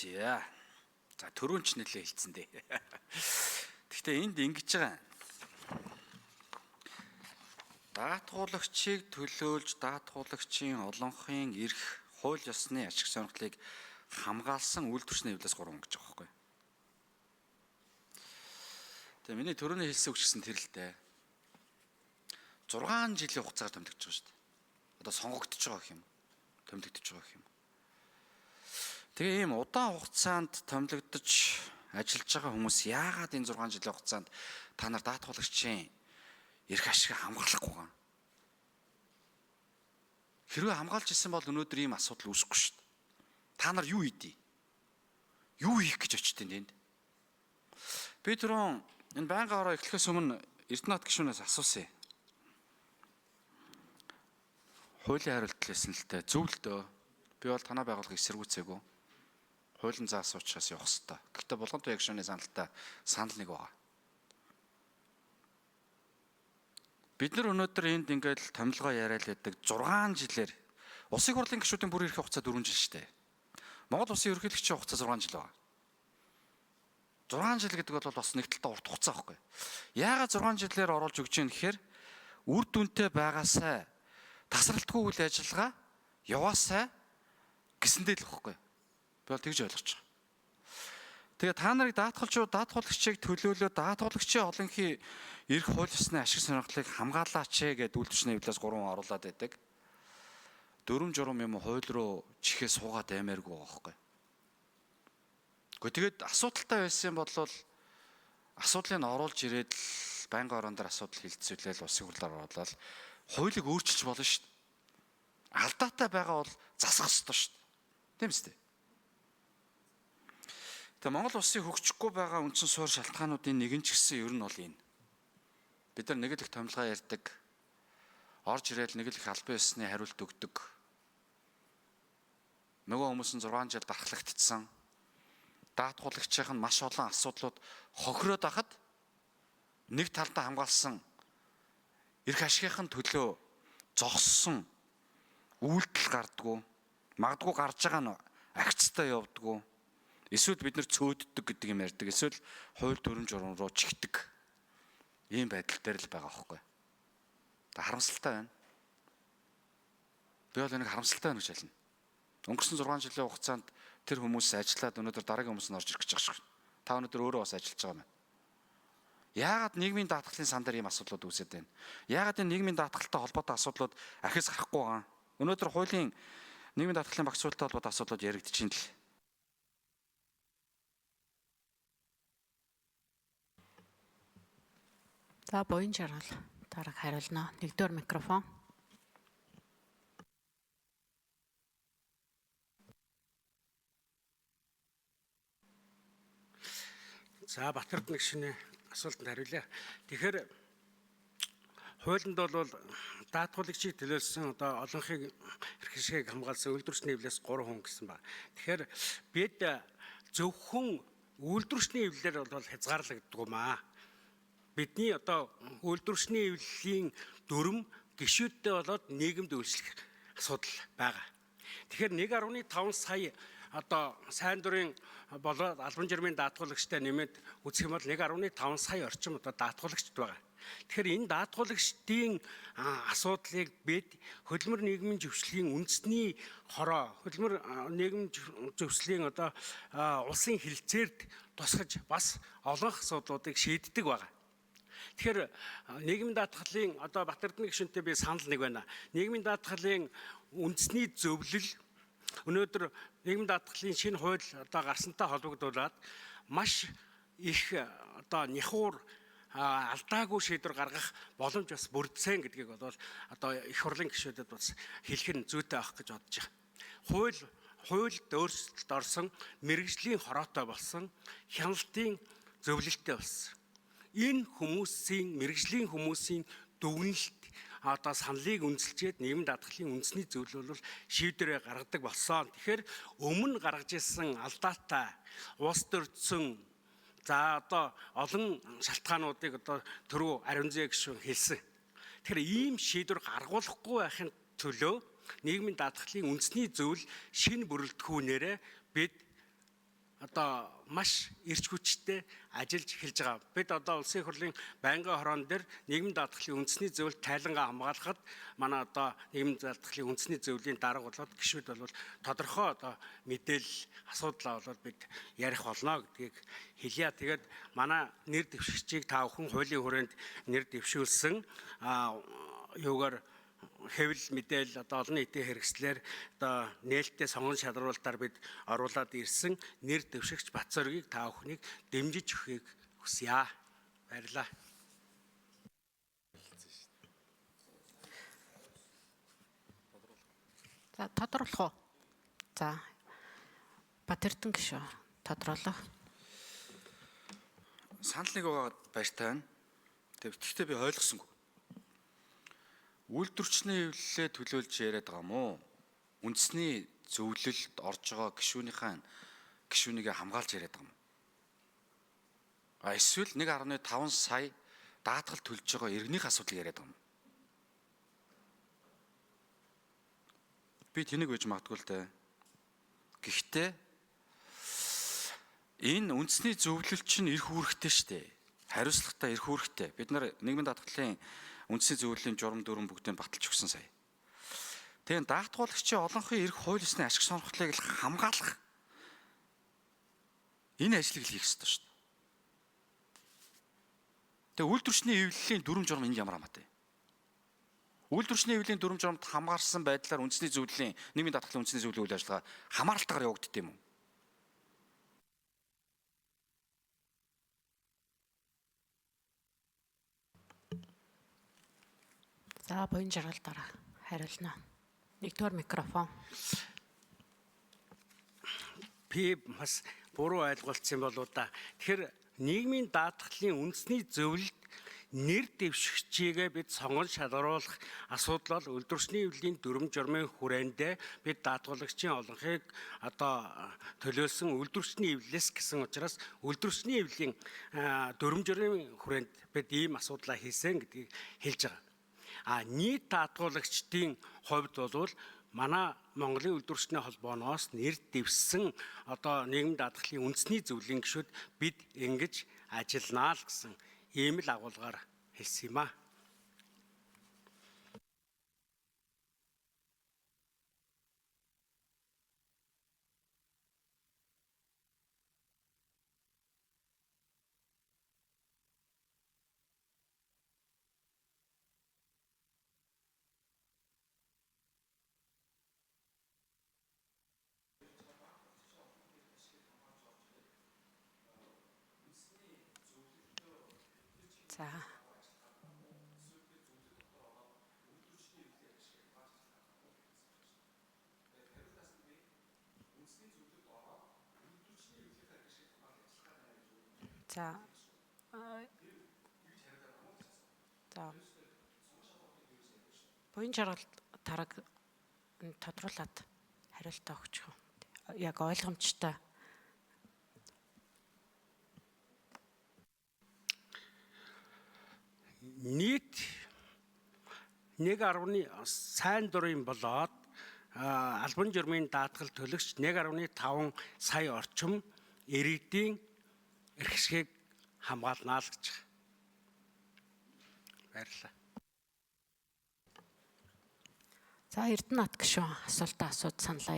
За. За түрүүн ч нэлээ хэлсэн дээ. Гэхдээ энд ингэж байгаа. Даатгуулагчийг төлөөлж даатгуулагчийн олонхын эрх хууль ёсны ашиг сонирхлыг хамгаалсан үйлдвэрчний хэвлээс 3 гэж байгаа байхгүй. Тэгээ миний түрүүний хэлсэн үг чигсэн тэр л дээ. 6 жилийн хугацаагаар томилогдож байгаа шүү дээ. Одоо сонгогдож байгаа гэх юм. Томилогдож байгаа гэх юм. Тэгээ ийм удаан хугацаанд томилогдож ажиллаж байгаа хүмүүс яагаад энэ 6 жилийн хугацаанд та нар даатгуулагчийн эрх ашиг хамгаалахгүй байгаа? Хэрвээ хамгаалж исэн бол өнөөдөр ийм асуудал үүсэхгүй шүү дээ. Та нар юу хийдий? Юу хийх гэж очтیں тэнд? Би түрүүн энэ байнгын ороо эхлэхээс өмнө Эрдэнэт гишүүнээс асуусан. Хуулийн хариулт хэлсэн л дээ. Зөв л дөө. Би бол танай байгууллагыг эсэргүүцээгүй. Хуулийн заасан учраас явах хэвээр. Гэхдээ Булган туяа гишүүний саналтай санал нэг байгаа. Бид нар өнөөдөр энд ингээд л томилгоо яриад л байдаг 6 жилээр Улсын хурлын гишүүдийн бүр эрхийн хугацаа 4 жил шүү дээ. Монгол Улсын ерөнхийлөгчийн хугацаа 6 жил байгаа. 6 жил гэдэг бол бас нэг талдаа урт хугацаа байхгүй. Яагаад 6 жилээр оруулж өгч юм гэхээр үр дүнтэй байгаасай тасралтгүй үйл ажиллагаа яваасай гэсэндээ л байхгүй. Би бол тэгж ойлгож байгаа. Тэгээ та нарыг даатгуулагчийг төлөөлөө даатгуулагчийн олонхий эрх хууль ёсны ашиг сонирхлыг хамгаалаач гэдэг үйлдвэрчний хэвлээс 3 оруулаад байдаг. Дүрм журам юм хууль руу чихээ суугаад аймааргүй байгаа байхгүй. Гэхдээ тэгээд асуудалтай байсан бол асуудлыг оруулж ирээд л байнгын орон дээр асуудал хилцүүлээл улсын хурлаар оруулаад хуулийг өөрчилж болно шүү дээ. Алдаатай байгаа бол засах ёстой шүү дээ. Тийм үстэй. Тэгээ Монгол улсын хөгжихгүй байгаа үндсэн суурь шалтгаануудын нэг нь ч гэсэн ер нь бол энэ. Бид нар нэг л их томилгоо ярьдаг. Орж ирээл нэг л их албан ёсны хариулт өгдөг. Нөгөө хүмүүс нь 6 жил дархлагдсан. Даатгуулагчийн нь маш олон асуудлууд хохироод байхад нэг талдаа хамгаалсан эрх ашигын төлөө зогссон үйлдэл гардгуу. Магадгүй гарч байгаа нь агцтай явдгуу. Эсвэл бид нар цөөддөг гэдэг юм ярьдаг. Эсвэл хууль дүрм журам руу чигдэг. Ийм байдал дээр л байгаа байхгүй. Та харамсалтай байна. Би бол энийг харамсалтай байна гэж хэлнэ. Өнгөрсөн 6 жилийн хугацаанд тэр хүмүүс ажиллаад өнөөдөр дараагийн хүмүүс нь орж ирэх гэж байгаа шүү. Та өнөөдөр өөрөө бас ажиллаж байгаа юм байна. Яагаад нийгмийн даатгалын сан дээр ийм асуудлууд үүсээд байна? Яагаад энэ нийгмийн даатгалтай холбоотой асуудлууд ахис гарахгүй байгаа? Өнөөдөр хуулийн нийгмийн даатгалын багц хуультай холбоотой асуудлууд яригдчихээн л. За буян жаргал дарааг хариулна. Нэгдүгээр микрофон. За Батэрдэнэ гишүүний асуултанд хариулъя. Тэгэхээр хуулинд бол даатгуулагчийг төлөөлсөн одоо олонхийг эрх ашигыг хамгаалсан үйлдвэрчний хэвлээс 3 хүн гэсэн байна. Тэгэхээр бид зөвхөн үйлдвэрчний хэвлэлээр бол хязгаарлагддаг юм аа. Бидний одоо үйлдвэрчний хэвлэлийн дүрм гишүүдтэй болоод нийгэмд үйлчлэх асуудал байгаа. Тэгэхээр 1.5 сая одоо сайн дурын болоод албан жирмийн даатгуулагчтай нэмээд үзэх юм бол 1.5 сая орчим одоо даатгуулагчд байгаа. Тэгэхээр энэ даатгуулагчдын асуудлыг бид хөдөлмөр нийгмийн зөвшлийн үндэсний хороо, хөдөлмөр нийгмийн зөвшлийн одоо улсын хилцээрд тусгаж бас олон асуудлуудыг шийддэг байгаа. Тэгэхээр нийгмийн даатгалын одоо Батэрдэнэ гишүүнтэй би санал нэг байна. Нийгмийн даатгалын үндэсний зөвлөл өнөөдөр нийгмийн даатгалын шинэ хууль одоо гарсантай холбогдуулаад маш их одоо няхуур алдаагүй шийдвэр гаргах боломж бас бүрдсэн гэдгийг бол одоо их хурлын гишүүдэд бас хэлэх нь зүйтэй байх гэж бодож байна. Хуульд өөрчлөлт орсон, мэргэжлийн хороотой болсон, хяналтын зөвлөлттэй болсон. Энэ хүмүүсийн мэргэжлийн хүмүүсийн дүгнэлт одоо саналыг үндэслжээд нийгмийн даатгалын үндэсний зөвлөл бол шийдвэрээ гаргадаг болсон. Тэгэхээр өмнө гаргаж ирсэн алдаатай улс төрдсөн за одоо олон шалтгаануудыг одоо түрүү Ариунзээ гишүүн хэлсэн. Тэгэхээр ийм шийдвэр гаргуулахгүй байхын төлөө нийгмийн даатгалын үндэсний зөвлөл шинэ бүрэлдэхүүнээрээ бид одоо маш эрч хүчтэй ажиллаж эхэлж байгаа. Бид одоо улсын хурлын байнгын хорон дээр нийгмийн даатгалын үндэсний зөвлөлт тайлангаа хамгаалахад манай одоо нийгмийн даатгалын үндэсний зөвлөлийн дарга болоод гишүүд бол тодорхой одоо мэдээлэл асуудлаа бол бид ярих болно гэдгийг хэлье. Тэгээд манай нэр дэвшигчийг та бүхэн хуулийн хүрээнд нэр дэвшүүлсэн юугаар хэвлэл мэдээлэл одоо олон нийтийн хэрэгслээр одоо нээлттэй сонгон шалруулалтаар бид оруулаад ирсэн нэр дэвшигч Батцоргийг та бүхнийг дэмжиж өгөхийг хүсье. Баярлалаа. За тодруулах уу? За Батэрдэн гишүүн тодруулах. Санал нэг байгаа баяртай байна. Тэгэхдээ би ойлгосонгүй. Үйлдвэрчний хэвлэлээ төлөөлж яриад байгаа юм уу? Үндэсний зөвлөлд орж байгаа гишүүнийхээ гишүүнийгээ хамгаалж яриад байгаа юм уу? А эсвэл 1.5 сая даатгал төлж байгаа иргэнийх асуудлыг яриад байгаа юм уу? Би тэнэг байж магадгүй л дээ. Гэхдээ энэ үндэсний зөвлөл чинь эрх үүрэгтэй шүү дээ. Хариуцлагатай эрх үүрэгтэй. Бид нар нийгмийн даатгалын үндэсний зөвлөлийн журам дүрм бүгдийг баталж өгсөн сая. Тэгээ даатгуулагчийн олонхын эрх хууль ёсны ашиг сонирхлыг л хамгаалах энэ ажлыг л хийх ёстой шүү дээ. Тэгээ үйлдвэрчний эвлэлийн дүрм журам энд ямар хамаатай? Үйлдвэрчний эвлэлийн дүрм журамд хамаарсан байдлаар үндэсний зөвлөлийн нийгмийн даатгалын үндэсний зөвлөлийн үйл ажиллагаа хамааралтайгаар явагддаг юм уу? За буян жаргал дараа хариулна. Нэгдүгээр микрофон. Би бас буруу ойлголцсон юм болоо да. Тэгэхээр нийгмийн даатгалын үндэсний зөвлөлд нэр дэвшигчийгээ бид сонгон шалгаруулах асуудал бол үйлдвэрчний эвлэлийн дүрм журмын хүрээндээ бид даатгуулагчийн олонхыг одоо төлөөлсөн үйлдвэрчний эвлэлээс гэсэн учраас үйлдвэрчний эвлэлийн дүрм журмын хүрээнд бид ийм асуудлаа хийсэн гэдгийг хэлж байгаа. А нийт даатгуулагчдын хувьд бол манай Монголын үйлдвэрчний холбооноос нэр дэвшсэн одоо нийгмийн даатгалын үндэсний зөвлөлийн гишүүд бид ингэж ажилланаа л гэсэн ийм л агуулгаар хэлсэн юм а. За. За. За. Буян жаргал тараг тодруулаад хариултаа өгчих. Яг ойлгомжтой. Нийт 1. Сайн дурын болоод албан журмын даатгал төлөгч 1.5 сая орчим иргэдийн эрх ашгийг хамгаалнаа л гэж. Баярлалаа. За Эрдэнэт гишүүн асуултаа асууж саналаа